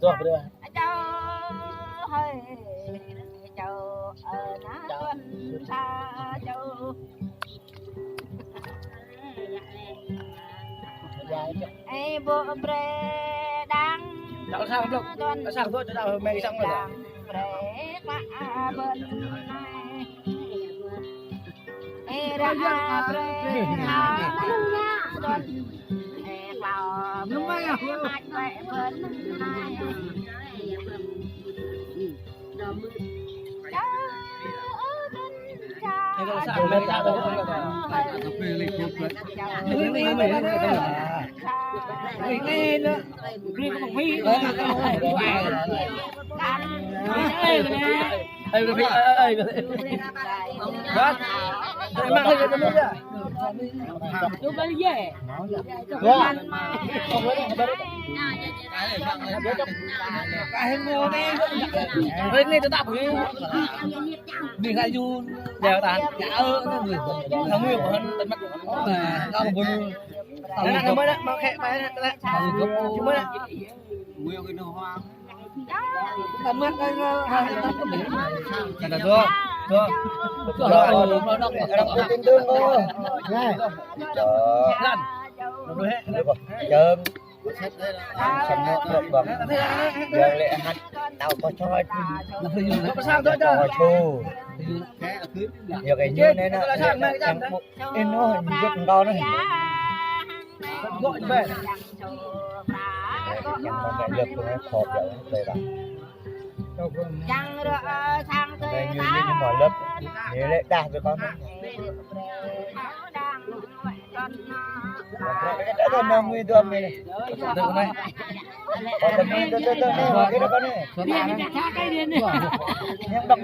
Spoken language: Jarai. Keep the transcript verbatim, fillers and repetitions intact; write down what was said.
Kâo hă? Čô hơi, čô ơ na tuan sa čô. Ê, ƀô̆ brơi đang. Đau sang blok. Tuan. Sang tuan, đau mê sang blok. Đang brơi klă bơ̆n anai. Ê, ră brơi klă tuan. Ê, klă brơi măt brơi bơ̆n anai. Čô ơ tuan sa. Ini tetap. Ini kayu. Đèo Tàn. Không hiểu hơn tận mắt. Không buồn. Nó là mới đó, mà khẽ bài đó, đó. Không gấp. Chứ mới đó. Tận mắt đây, ờ, hai tấn có thể. Là được. Được. Tin tưởng cô. Này. Lan. Chớm. Ăn sâm nốt nốt bằng. Giờ lệ hạt tao có cho. Có sao thôi. Có sao. Giờ cái như này nè. Em nó hình rất ngon đấy. Gọi về. Em có mẹ lượt của em họp rồi đây là. Đây như như mọi lớp. Như lệ đa rồi con. Đã có năm mươi đô này. Được này. Có tầm này, được, được, được, này, cái đó con này. Em đọc